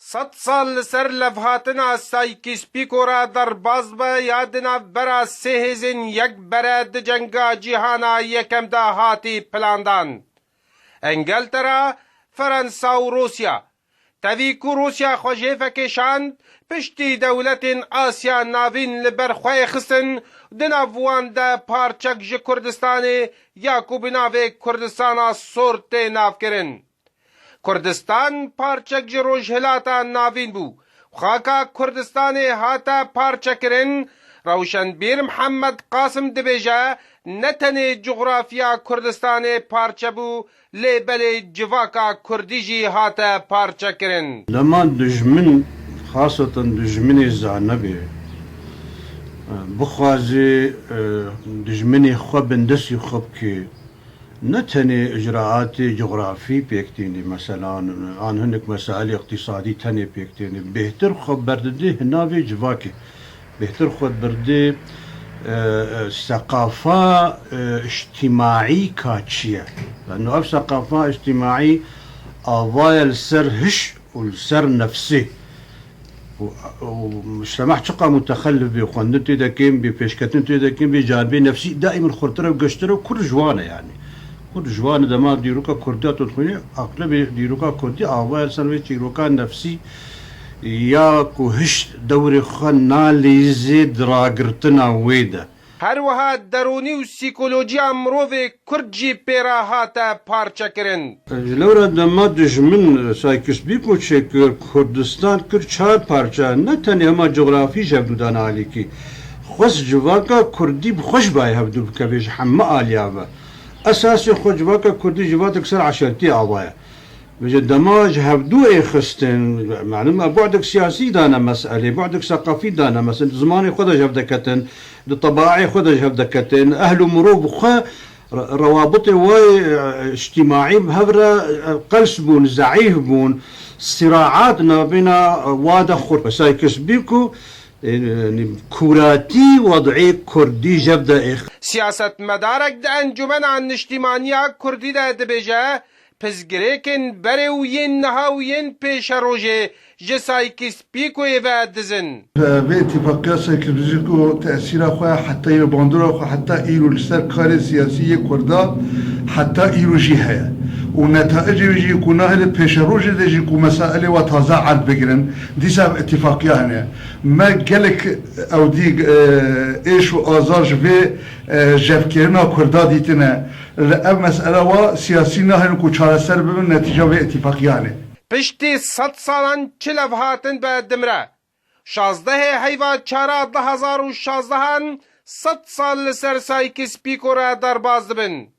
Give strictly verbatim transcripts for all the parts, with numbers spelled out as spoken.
Sed sal li ser levhatina Sykes-Picot re derbas be ya di navbera sê hêzên yek bere di cenga cîhana yekem de hatî plandan. Engeltera, Ferensa û Rûsya. Tevî ku Rûsya xwe jê vekêşand, piştî dewletên Asya Navîn li ber xwe xistin, di nav wan de parçek ji Kurdistanê ya ku bi navê Kurdistana Sor tê navkirin. Kurdistan parçek ji Rojhilata Navîn bû. Xaka Kurdistanê hate parçekirin. Rewşenbîr Mihemed Qasim dibêje, ne tenê coxrafiya Kurdistanê parçe bû, lê belê civaka Kurdî jî hate parçekirin. Dema dijmin, xaseten dijminê zanebê, bixwaze, e, dijminê xwe bindestî xwe bike, ne tenê icraatê cografî pêk tînî, meselan, an hinek mesailê iqtîsadî tenê pêk tînî, bêhtir xwe berdidê hinavê civakê. Bêhtir xwe birdê, e, e, seqafa, e, îctîmaî ka çi ye? Lano ev seqafa îctîmaî avaye li ser hiş û li ser nefsê. Û, û mujtemeh çiqa mutexelif bê, xwendin tê de kêm bê, pêşketin tê de kêm bê, canibê nefsî daîmin xurtir e û geştir e û kur ji wan e yanî. Kur ji wan e dema dîroka Kurdiya tu dixwînî, aqlebê dîroka Kurdî avaye li ser vê çîroka nefsî ya ku hiş dewrê xwe nalîzê di ragirtina wê de. Her wiha derûnî û sîkolojiya mirovê Kurd jî pê re hate parçekirin. Ji lewra dema dijmin Sykes-Picot çêkir, Kurdistan kir çar parçe, ne tenê hema cografî ji hevdû dana alîkî. Xwest civaka Kurdî bi xwe ji bayê hevdû bikeve ji heme aliya ve. Esasê xwe civaka Kurdî civatek ser eşertî ava ye. Vêce dema ji hevdû ê xistin, malum, e, bu'dek siyasî dane meselê, bu'dek seqafî dane meselê, di zimanê xwe de ji hev deketin, di tebaê xwe de ji hev deketin, ehl û mirov bi xwe re-, rewabitê wê, e, îctîmaî bi hev re, e, qels bûn, zeîf bûn, siraat nabîna, e, wa de xurt. Sykes-Picot, e, yanî kûratî wed'ê Kurdî ji hev de êx. Siyasetmedarek di Encûmena Niştîmaniya Kurdî de dibêje, pirsgirêkên berê û yên niha û yên pêşerojê ji Sykes-Picotê ve dizin. Vê îtîfaqiya Sykes-Picot tesîra xwe heta îro, bandora xwe heta îro li ser karê siyasî yê Kurda heta îro jî heye. Û netayicê wê jî ku nahêle pêşerojê de jî ku mesailê wa taze erd bigirin, dîsa ev îtîfaqiya hene. Me gelek ewdî, e, êş û azar ji vê, e, jevkirina Kurda dîtine. Li ev mesele wa siyasî nahêlin ku çareser bibin, netîca vê îtîfaqiya hene. Piştî sed salan çi levhatin be dimre. Şazdehê heyva çara du hezar û şazdehan sed sal li ser Sykes-Picot re derbas dibin.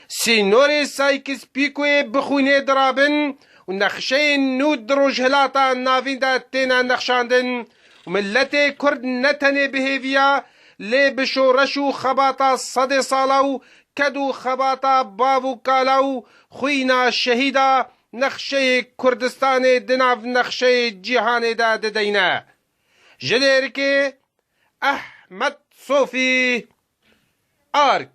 Sînorê Sykes-Picotê bi xwînê dirabin û nexşeyên nû di Rojhilata Navîn de têne nexşandin û miletê Kurd ne tenê bi hêviya, lê bi şoreş û xebata sedê sala û ked û xebata bav û kala û xwîna şehîda nexşeyê Kurdistanê di nav nexşeyê cîhanê de dideyne. Ji Dêrikê, Ehmed Sofî, Ark.